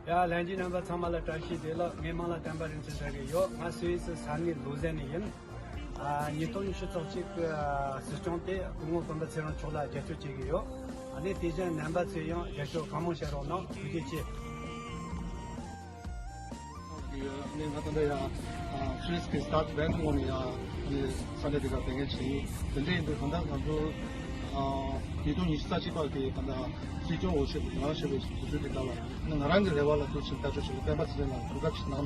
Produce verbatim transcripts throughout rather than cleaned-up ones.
ཡ། ལྷན་རྒྱས་རྣམ་པ་ཚང་མ་ལ་བཀྲ་ཤིས་བདེ་ལེགས། ངའི་མིང་ལ་བསྟན་པ་རིན་ཆེན་ཟེར་གྱི་ཡོད། ང་སུད་སི་ས་གནས་ལུ་ཟན་ནས་ཡིན། ཨ། ཉིས་སྟོང་ཉི་ཤུ་རྩ་གཅིག་གི་སྲིད་སྐྱོང་དེ་སྐུ་ངོ་སྤེན་པ་ཚེ་རིང་མཆོག་ལ་རྒྱབ་སྐྱོར་བྱེད་ཀྱི་ཡོད། ཨ་ནི་དེ་བཞིན་རྣམ་པ་ཚོས་ཡང་རྒྱབ་སྐྱོར་གང་མང་བྱེད་རོགས་གནང་། ཐུགས་རྗེ་ཆེ། ནས་ང་ད་ལྟ་ཡང་སུད་སི་གི་སྟཱད་བྷེན་ངོས་ནས་ཡང་ས་གནས་དེ་གར་བསྡད་མཁན་ཞིག་ཡིན། དེ་འདྲ་ཡིན་དུས་གང་ལྟར་ང་ཚོ་ཉིས་སྟོང་ཉི་ཤུ་རྩ་གཅིག་པ་གི་གང་ལྟར་སྲིད་སྐྱོང་འོས་ཤོག་ང་རང་ཞུ་བའི་དུས་ཚོད་དེ་ག་ལ་ང་རང་གི་རེ་བ་ལ་ཐུགས་ཆེན་ལྟ་ཆོག་ཞིག་ལ་སྤེན་པ་ཚེ་རིང་ལ་གོ་སྐབས་ཤིག་གནང་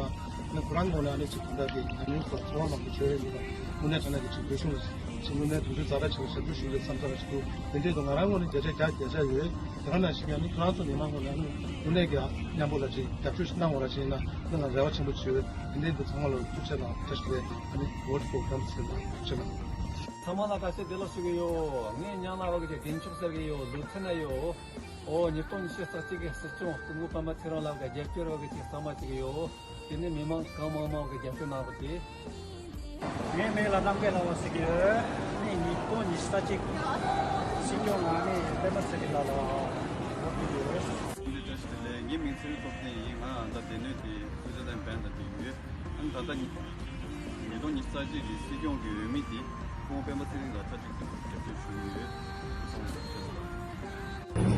ན་ཁོ་རང་ངོས་ནས་ཨ་ནི་ཅིག་གང་ལྟར་གི་ཉམས་མྱོང་སོགས་ཚོར་བ་མང་པོ་བྱོས་ཡོད་པ་དངོས་གནས་དྲང་གནས་ཀྱི་ཅིག་འབོད་ཤུགས་ལ་ཅིག་དངོས་གནས་དུས་ཚོད་ཛ་དྲག་ཆེ་བ་ཞབས་ཞུ་ཞུ་དགོས་བསམ་ཚར་བ་ཞིག་འདུག་དེ་འདྲའི་འདུག་ང་རང་ངོས་ནས་བརྒྱ་ཆ་བརྒྱ་བརྒྱ་ཆ་ཡོད། དེ་ག་ནང་བཞིན་ཡང་ནི་ཁྱོད་རང་ཚོ་མི་མང་ངོས་ནས་ནི་དངོས་གནས་ཀྱི་མཉམ་པོ་ལ་ཅིག་རྒྱབ་སྐྱོར་ཞིག་གནང་བ་ར་ཞིག་ཡིན་ན་ནི་ང་རེ་བ་ཆེན་པོ་བྱོས། དེ་འདྲའི་འདུག་ཚང་མ་ལ་ཐུགས་རྗེ་དང་བཀྲ་ཤིས་བདེ་ལེགས། ཨ་ནི་བོ་ཊི་ཕོར་བྷེ་ཊི་ཟེར་ན་ཆེ་ན། ཚང་མ་ལ་བཀྲ་ཤིས་བདེ་ལེགས་ཞུ་གི་ཡོད། ངའི་ཉང་ལ་བ་གི་རྒན་མཆོག་ཟེར་གི་ཡོད། ལུ་ཚན་ན་ཡོད། ཨོ་ཉིས་སྟོང་ཉི་ཤུ་རྩ་གཅིག་གི་སྲིད་སྐྱོང་སྐུ་ངོ་སྤེན་པ་ཚེ་རིང་ལགས་ཀྱི་རྒྱབ་སྐྱོར་བ་གི་ཅིག་གཙང་མ་བྱེད་ཀྱི་ཡོད། དེ་ནས་མི་མང་གང་མང་མང་གི་རྒྱབ་སྐྱོར་གནང་བ་དེ། ངའི་མིང་ལ་རྣམ་རྒྱལ་ལྷ་བ་ཟེར་གྱི་ཡོད། ངས་ཉིས་སྟོང་ཉི་ཤུ་རྩ་གཅིག་སྲིད་སྐྱོང་ངོས་ནས་སྤེན་པ་ཚེ་རིང་ལགས་ལ་འོ་བོད་ཀྱི་ཡོད། འདི་བཀྲ་ཤིས་བདེ་ལེགས། ངའི་མིང་ཚེ་རིང་སྟོབས་ལྡན་ཡིན། ང་ད་ལྟ་སྡེ་སྣོད་དེ་སུའི་ཙི་ལན་བན་ལ་བསྡད་ཡོད། ཨ་ནི་ད་ལྟ་ཉིས་ཉིས་སྟོང་ཉི་ཤུ་རྩ་གཅིག་གི་སྲིད་སྐྱོང་གི་འོས་མི་དེ་སྐུ་ངོ་སྤེན་པ་ཚེ་རིང་ལ་མཐའ་གཅིག་ཏུ་རྒྱབ་སྐྱོར་ཞུ་གི་ཡོད། ཚང་མ་ལ་ཐུགས་རྗེ་ཆེ།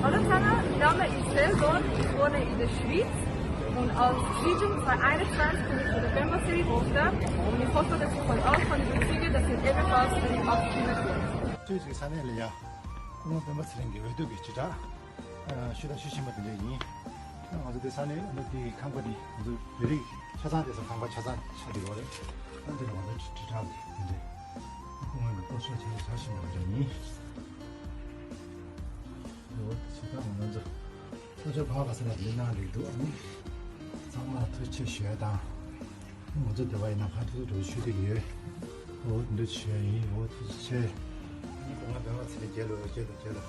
Hallo zusammen, mein Name ist Selson, ich wohne in der Schweiz und als Siedlung zweihunderteinundzwanzig komme ich von der Pemba City Hochstadt und ich hoffe, dass ich heute auch von den Siegen, dass ich ebenfalls für die Abstimmung bin. ཏོག་ཙམ་ས་གནས་ལ་ཡ། སྐུ་ངོ་སྤེན་པ་ཚེ་རིང་གི་འོས་བསྡུ་གི་སྤྱི་བསྒྲགས་ཞུ་དང་ཞུ་བཞིན་པ་དེ་འདྲ་ཡིན། ང་ཚོ་དེ་ས་གནས་ཨ་ནི་དེའི་ཁང་པ་དེ་ང་ཚོ་བོད་རིགས་ཆ་ཚང་དེ་ས་ཁང་པ་ཆ་ཚང་ཆ་དེ་གོ་རེད། ཨ་འདི་ང་ཚོ་སྤྱི་བསྒྲགས་དེ་འདྲ་སྐུ་ངོ་གི་སྐུ་ཞབས་ཆེན་བཞག་བཞིན་པ་འདྲ་ཡིན། འོ་ཆ་ཚང་ང་ཚོ་ས་ཆ་བག་ག་ས་ལ་མི་སྣང་རེད་འདུག་ཨ་ནི་ཚང་མ་ཐུགས་རྗེ་ཆེ་ཞུ་ཡ་དང་། ང་ཚོ་དེ་བ་ཡིན་ན་ཕར་ཚུར་འགྲོ་ཞུ་དེ་ཡོད། འོ་འདི་ཞུ་ཡ་ཡིན། འོ་ཐུགས་རྗེ་ཆེ། ཨ་ནི་སྐུ་ངོ་སྤེན་པ་ཚེ་རིང་རྒྱལ་ལོ། རྒྱལ་ལོ། རྒྱལ་ལོ།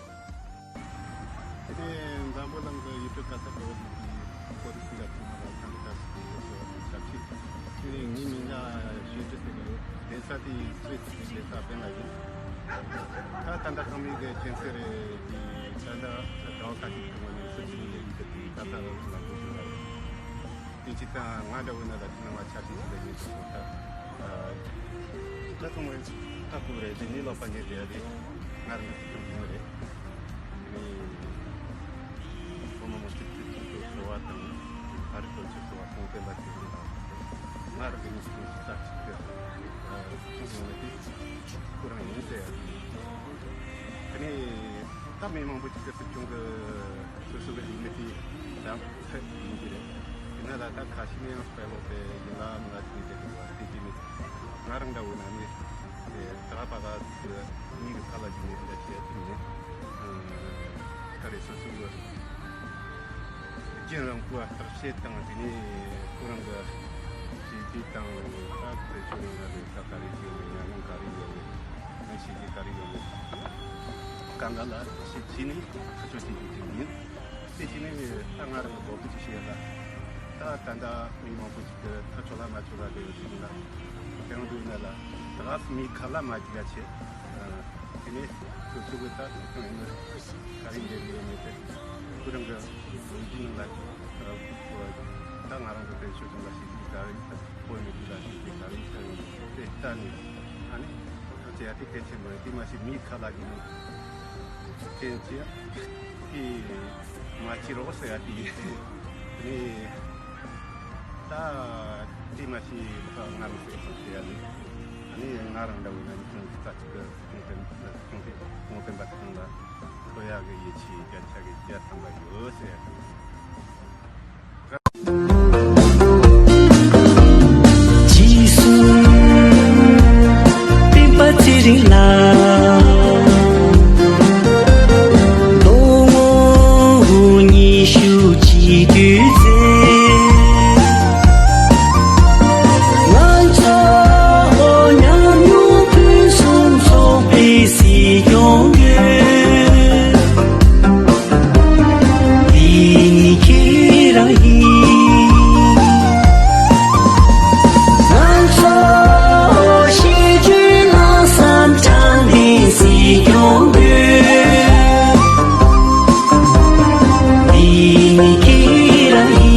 དེ་ནས་འཛམ་བུ་གླིང་གི་ཡུལ་གྲུ་ག་ས་ག་བ་ནས་ཀྱི་བོད་རིགས་སྤུན་ཟླ་ཚང་མ་ལ་འཚམས་འདྲི་བཀྲ་ཤིས་བདེ་ལེགས་ཞུ་བ་དང་ཆབས་ཅིག་དེ་ནས་ངའི་མིང་ལ་ཞུས་ཀྱི་ཟེར་གི་ཡོད། གདན་ས་དེ་སུད་སི་གི་ལེ་ས་བེན་ལ་ཡིན། ད་ད་ལྟ་ཚང་མས་གི་མཁྱེན་གསལ་རེད། དེ་ད་ལྟ་ཟླ་བ་ཁ་ཤས་ཀྱི་སྔོན་ནས་སུད་སི་ནས་ཡིན་གི་དེ་ད་ལྟ་ལ་འགྲོ་བཞིན་པ་རེད། དེ་ཅི་ད་ང་འདྲ་བོ་ན་ད་ཕྱི་ནང་བ་ཆ་ཤས་ཤིག་ལ་ཡིན་ཙང་ད། ད་ཚང་མས་ད་ཁུག་རེད། དེ་ནི་ལོག་པ་ཉེ་དེ་རེད། ང་རང་གི་ཚིག་ཐུང་རེད། ནི་ཁོ་མོ་མོ་ཚིག་ཚིག་ཚིག་ཏུ་ཞུ་བ་དང་ཨ་རི་ཐོག་ཅིག་ཞུ་བ་ཁོང་སྤེན་པ་དེ་རིང་དང་ང་རང་གི་ནི་ཚིག་ཚིག་ཚིག་ཏུ་ཁོང་ཡོང་བ་དེ་ཁོ་རང་ཡིན་ཟེར་ཡ། དེ་ནས་ད་མི་མང་པོ་ཅིག་གི་སྲིད་སྐྱོང་གི་སོ་སོ་གི་ལུས་མི་དེ་ད་ཚད་ཡིན་གྱི་རེད། ཡིན་ན་ལ་ད་ཁ་ཤས་ནས་ཡང་དཔེ་ལོག་པའི་ཡིན་ལ་མིན་ལ་ཅི་ནས་བསྡད་འདུག་བ་དེ་ཅི་ནས་ང་རང་འདྲ་བོ་ན་ནི་ད་པ་ག་ཚོད་གཉིས་ཀྱི་ཁ་ལ་ཅི་ནས་འདྲ་བྱས་ཚུལ་ནས་ད་རེས་སོ་སོ་གི་རྒྱུན་རིང་པོ་བརྟག་དཔྱད་དང་དེ་ནས་ཁོ་རང་གི་བྱས་རྗེས་དང་ད་བོད་ཆོས་རིག་ལ་ལས་ཀ་ག་རེ་བྱས་ནས་ཉམས་མྱོང་ག་རེ་ཡོད་མེད་བྱས་རྗེས་ག་རེ་ཡོད་མེད་གང་ག་ལ་བྱས་རྗེས་ནས་ཐག་གཅོད་བྱེད་རྒྱུ་ཅིག་ཡིན། དེ་བྱས་ནས་ད་ང་རང་གི་འབོད་སྐུལ་ཅིག་བྱས་ལ། ད་ད་ལྟ་མི་མང་པོ་ཅིག་གིས་ཐག་ཆོད་ལ་མ་ཆོད་ལ་རེ་བ་ཅིག་ཡིན་ལ། དེ་རང་དུ་ཡིན་ན་ལ་ད་ག་སེ་མིའི་ཁ་ལ་མ་ཅིག་ལ་བྱེད། དེ་ནས་སོ་སོ་གི་ད་ཁྱོད་ཡིན་ན་ག་རེ་འདྲ་ཡོད་མེད་དེ་ཁོ་རང་གི་ལོ་རྒྱུས་ནང་ལ་ད་ང་རང་གི་དཔེ་ཆོས་ཀྱང་ལ་ཞིག་ག་རེ་ད་བོད་མི་རིགས་ལ་ཞིག་ག་རེ་ད་དཔེ་ལྟ་ནས་ཨ་ནི་ཐག་བཅད་ཡ་དེ་གལ་ཆེན་པོ་རེད། དེ་མ་ཞིག་མིའི་ཁ་ལ་ཡིན་ན་དེ་ཅི་དེ་མ་ཅི་རོགས་ཟེར་ཡ་དེ་ཡིན་ནི། ད་དེ་མ་ཤེས་ཁ་ང་མི་ཤེས་ཁོང་ཟེར་ཡ་ནི། ཨ་ནི་ང་རང་འདྲ་བོ་ན་ནི་ཁོང་ད་ཅིག་གི་ཁོང་དེ་ཁོང་དེ་ཁོང་དེ་འབའ་ཐང་ལ་ཁོ་ཡ་གི་ཡིད་ཆེས་བརྒྱ་ཆ་གི་བརྒྱ་ཐམ་པ་ཡོད་ཟེར་ཡ་ནི། རྗེས་སུ་སྤེན་པ་ཚེ་རིང་ལགས། ལོ་ངོ་ཉི་ཤུ་གཅིག་དུས་ཚེ། ང་ཚོ་ཉམས་མྱོང་ཕུན་སུམ་ཚོགས་པའི་སྲིད་སྐྱོང་གི་འདི་ནི་ཁྱེད་རང་ཡིན། ང་ཚོ་ཤེས་རྒྱུ་ལྷག་བསམ་དྲང་བདེན་སྲིད་སྐྱོང་དགོས། འདི་ནི་ཁྱེད་རང་ཡིན།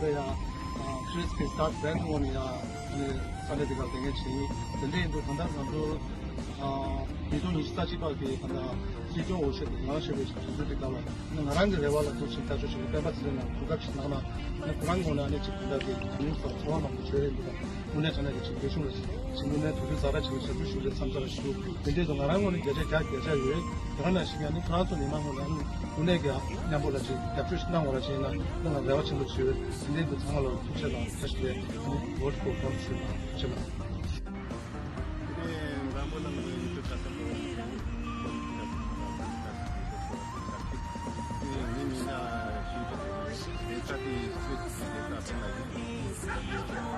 ཡ། ཁྲིས་ཀྱི་སྟག་བན་དུ་ངོ་ནས་ཡ། ས་གནས་དེ་གར་བསྡད་མཁན་ཞིག་ཡིན། དེ་འདྲ་ཡིན་དུས་ད་ལྟ་ང་ཚོ་ཉིས་སྟོང་ཉི་ཤུ་རྩ་གཅིག་པ་གི་ད་ལྟ་སྲིད་སྐྱོང་འོས་ཆོས་ཀྱི་ལངས་ཆོས་པའི་དུས་ཚོད་དེ་ག་ལ་ང་རང་གི་རེ་བ་ལ་ཐུགས་ཆེ་ལྟ་ཆོག་ཞིག་སྤེན་པ་ཚེ་རིང་ལ་གོ་སྐབས་ཤིག་གནང་ན་ཁོ་རང་ངོ་ནས་ཨ་ནི་ཅིག་ད་ལྟ་གི་ཉུང་ཙམ་ཚོར་བ་མང་པོ་བྱོས་རེད་འདུག་དངོས་གནས་དྲང་གནས་ཀྱི་ཅིག་རྒྱ་གཞུང་ལ་ཅིག་དངོས་གནས་དུས་ཚོད་ཟ་ར་ཆེན་པོ་ཞབས་ཞུ་ཞུ་རེད་བསམ་ས་ར་ཞུ། དེ་འདྲའི་དུ་ང་རང་ངོས་ནས་བརྒྱ་ཆ་བརྒྱ་བརྒྱ་ཆ་ཡོད། དེ་ག་ནང་བཞིན་ཡང་ནི་ཁོ་རང་ཚོ་མི་མང་ངོས་ནས་ཨ་ནི་དངོས་གནས་ཀྱི་མཉམ་པོ་ལ་ཅིག་རྒྱབ་སྐྱོར་ཞིག་གནང་བ་ར་ཅིག་ཡིན་ན་ང་རེ་བ་ཆེན་པོ་ཞུ། དེ་འདྲའི་དུ་ཚང་མ་ལ་ཐུགས་རྗེ་ཆེ་ལ་བཀྲ་ཤིས་བདེ་ལེགས། ཨ་ནི་ཝོཊ་ཕོར་ཀོམ་ཞུ་ལ་ཐུགས་རྗེ་ཆེ་ལ། དེ་ནས་འཛམ་བུ་གླིང་གི་ཡུལ་གྲུ་ཁ་ཤས་སུ་ཁོང་གི་སྐབས་སུ་ཁོང་གི་སྐབས་སུ་ཁོང་གི་སྐབས་སུ་དེ་མི་མི་སྣ་ཞིག་ཏུ་དེ་ས་དེའི་སྲིད་ཀྱི་ལས་ཀ་ཕན་ལ་ཡིན།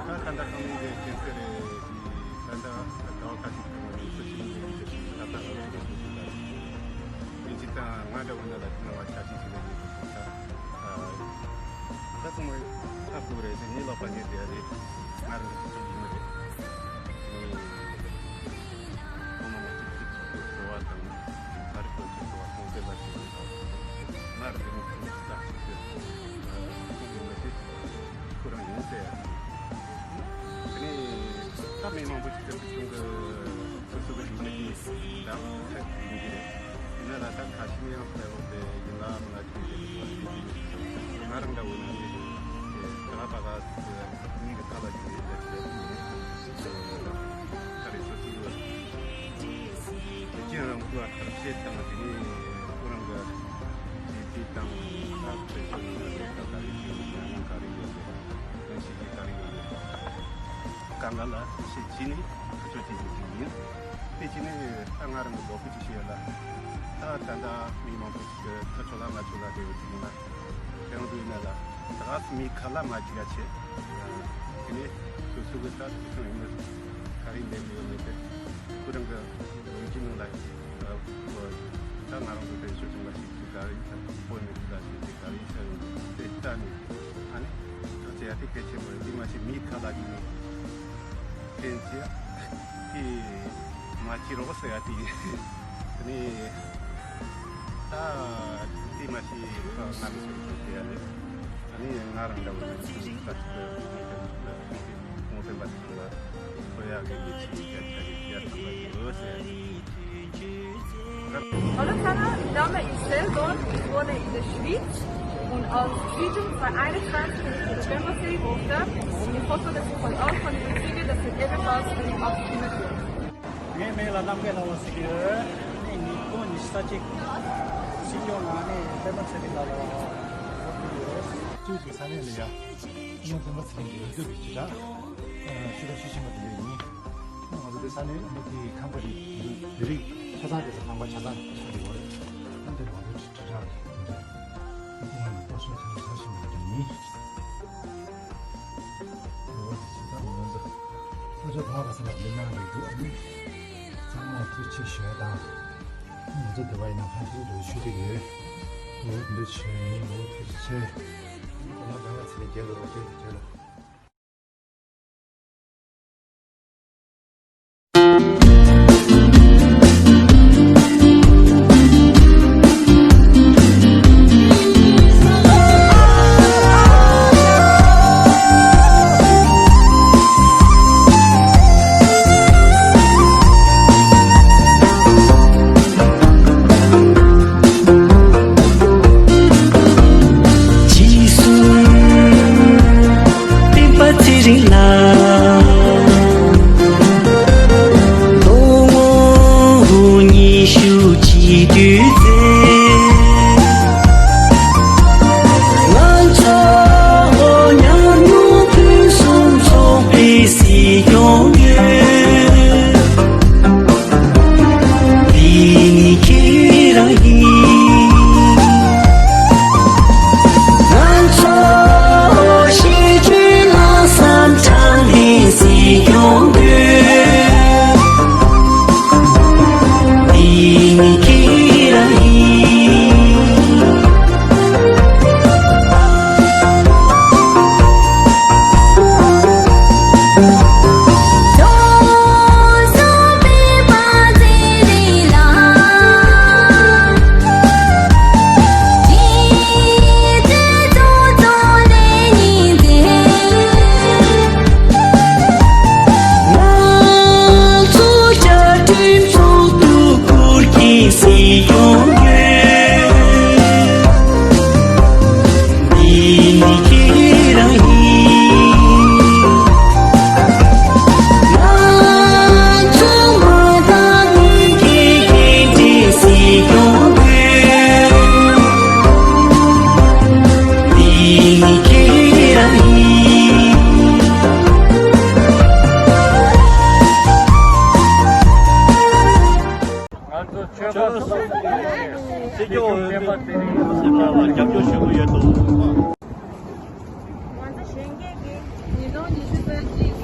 ད་ད་ལྟ་ཁང་མིག་གི་སྐྱེ་སེ་རེད། ད་ལྟ་ཀའོ་ཁ་ཤས་ཁང་མིག་སུ་ཞིག་གི་ཡིན་ཏེ་ད་ལྟ་ལ་ཡིན་ཏེ་ད་ཡིན་ཅི་ད་ང་འདྲ་བོ་ན་ལ་དེ་ན་བ་ཆ་ཤས་ཤིག་ལ་ཡིན་ཏེ་ད། ད་ཚང་མ་ཧ་གོ་རེད་དེ་ངའི་ལག་པ་ཉེ་དེ་རེད། ང་རང་གི་ཚོགས་ཆུང་རེད། ངའི་ཁོང་མ་མ་ཅིག་ཅིག་ཚོགས་པའི་བཟོ་བ་དང་ཨ་རི་ཁོ་ཚོའི་བཟོ་བ་ཁོང་དེ་ལ་ཅིག་ང་རང་གི་ཚོགས་ཆུང་ལ་ཅིག་ཁོང་གི་མི་དེ་ཁོ་རང་ཡིན་ཟེར། དེ་ནས་ད་མི་མང་པོ་ཅིག་ཚོགས་ཆུང་གི་སོ་སོ་གི་ཡུལ་ལ་ཡིན་ཟེར་ད་ཁ་ཅིག་ཡིན་གྱི་རེད། ཡིན་ན་ལ་ད་ཁ་ཤས་ཡང་ཕལ་བོ་དེ་ཡིན་ལ་མ་ལ་ཅིག་དེ་ང་རང་འདྲ་བོ་ན་ནི་དེ་ད་ལ་ད་ག་མི་གི་ཁ་ལ་ཅིག་ཡིན་ཟེར་ཏེ་ཁ་རེ་སོ་སོ་ཡོད། དེ་ཅི་རང་ཁུ་བ་ཐབས་ཤེས་དང་དེ་ནི་ཁོ་རང་གི་ཇི་ཏི་དང་ད་ཚོད་ཚོད་ཡིན་ན་ལས་ཀ་ག་རེ་བྱེད་ཡོད་ན་ག་རེ་ཡོད་ཟེར་ན་ཤེས་ཀྱི་ག་རེ་ཡོད་ཟེར་ན་གང་ག་ལ་ཤེས་ཅི་ནི་ཁ་ཕྱོགས་ཅིག་ཅིག་ཡིན། དེ་ཅི་ནི་ད་ང་རང་གི་ལོ་ཁུ་ཅིག་ཤེས་ཡོད་ལ། ད་ད་ད་མི་མང་པོ་ཅིག་གི་ཁ་ཕྱོགས་ལ་ང་ཚོ་ལ་དེ་ཡོད་ཅིག་ཡིན་ན། དེ་རང་དུ་ཡིན་ན་ལ། ད་ག་སེ་མི་ཁ་ལ་མ་ཅིག་ཡ་ཆེ། དེ་ནས་སོ་སོ་གི་ད་སོ་སོ་ཡིན་ན་ག་རེ་འདེམས་ཡོད་མེད་དེ། ཁོ་རང་གི་ལོ་རྒྱུས་ནང་ལ། ད་ང་རང་ཚོ་དེ་ཤོད་ཅིག་མ་ཞིག་ཅིག་ག་རེ་ཡིན་ས་ཁོ་ནི་ད་ཞིག་ཅིག་ག་རེ་ཡིན་ས་ཡོད་དེ་ལྟ་ནས་ཨ་ནི་ཐག་བཅད་ཡ་དེ་གལ་ཆེན་པོ་རེད། འདི་མ་ཞིག་མི་ཁ་ལ་ཡིན་ནས་ཕན་ཚེ་དེ་མ་ཅི་རོགས་ཟེར་ཡ་དེ་ཡིན། དེ་ནས་ད་དེ་མ་ཞིག་ང་རང་ཚོ་དེ་ཡ་ལས་ཨ་ནི་ང་རང་འདྲ་བོ་ནས་ཁོང་ཚོ་ད་ཅིག་ཁོང་ཚོ་པ་ཅིག་ལ་ཁོ་ཡ་གི་ཡིད་ཆེས་བྱ་བྱ་གི་བྱ་ཐུབ་པ་ཡོད་ཟེར། Hallo Sana, mein Name ist Seldon, ich wohne in der Schweiz und als Siedlung zweitausendeinundzwanzig bin ich für Chamber City Hochstadt und ich hoffe, dass ich von auch von den Zielen, dass ich ebenfalls für die Abstimmung bin. ངའི་མིང་ལ་རྣམ་རྒྱལ་ལྷ་བ་ཟེར་གྱི་ཡོད། ངས་ཉིས་སྟོང་ཉི་ཤུ་རྩ་གཅིག་སྲིད་སྐྱོང་ལ་ནི་པད་མ་ཚེ་རིང་ལགས་ལ་འོས་བསྡུ་ཡོད། ཅུས་ཀྱི་ས་གནས་ལ་ཡ། སྲིད་སྐྱོང་པད་མ་ཚེ་རིང་གི་འོས་བསྡུ་གི་དྲིལ་བསྒྲགས། ཤུ་ར་ཤུ་ཤི་མ་དེ་འདྲ་ཡིན། ང་ཚོ་དེ་ས་གནས་ལ་མི་དེའི་ཁང་པ་རེད། བོད་རིགས་ཆ་ཚང་དེ་ཚོ་ཁང་པ་ཆ་ཚང་ཆ་ཡོད་རེད། ཨ་འདི་ང་ཚོ་དྲིལ་བསྒྲགས་རེད། ང་ཚོ་ང་ཚོ་པ་སོ་ཆ་ཚང་ཆ་ཤི་མ་དེ་ཡིན། འོ་དེ་ཆ་ཚང་ང་ཚོ་ཨ་ཅོ་ཐ་བ་ས་ལ་མི་མང་རེད་འདུག་ཨ་ནི་ཚང་མ་ཐུགས་ཆེ་ཞུ་ཡ་དང་། ང་ཚོ་དེ་བ་ཡིན་ན་ཧ་ཅང་འགྲོ་ཤུལ་དུ་ཡོད། འོ་འདི་ཆེ་ཡིན། འོ་ཐུགས་ཆེ། ང་ཚོ་ང་ཚོ་ཚེ་རིང་རྒྱལ་ལོ་རོགས་ཆེ་རྒྱལ་ལོ། རྒྱབ་སྐྱོར་ཞུ་གི་ཡོད་འདུག་ང་ཚོ་གཞོན་སྐྱེས་ཀྱིས་ཉིས་སྟོང་ཉི་ཤུ་རྩ་གཅིག་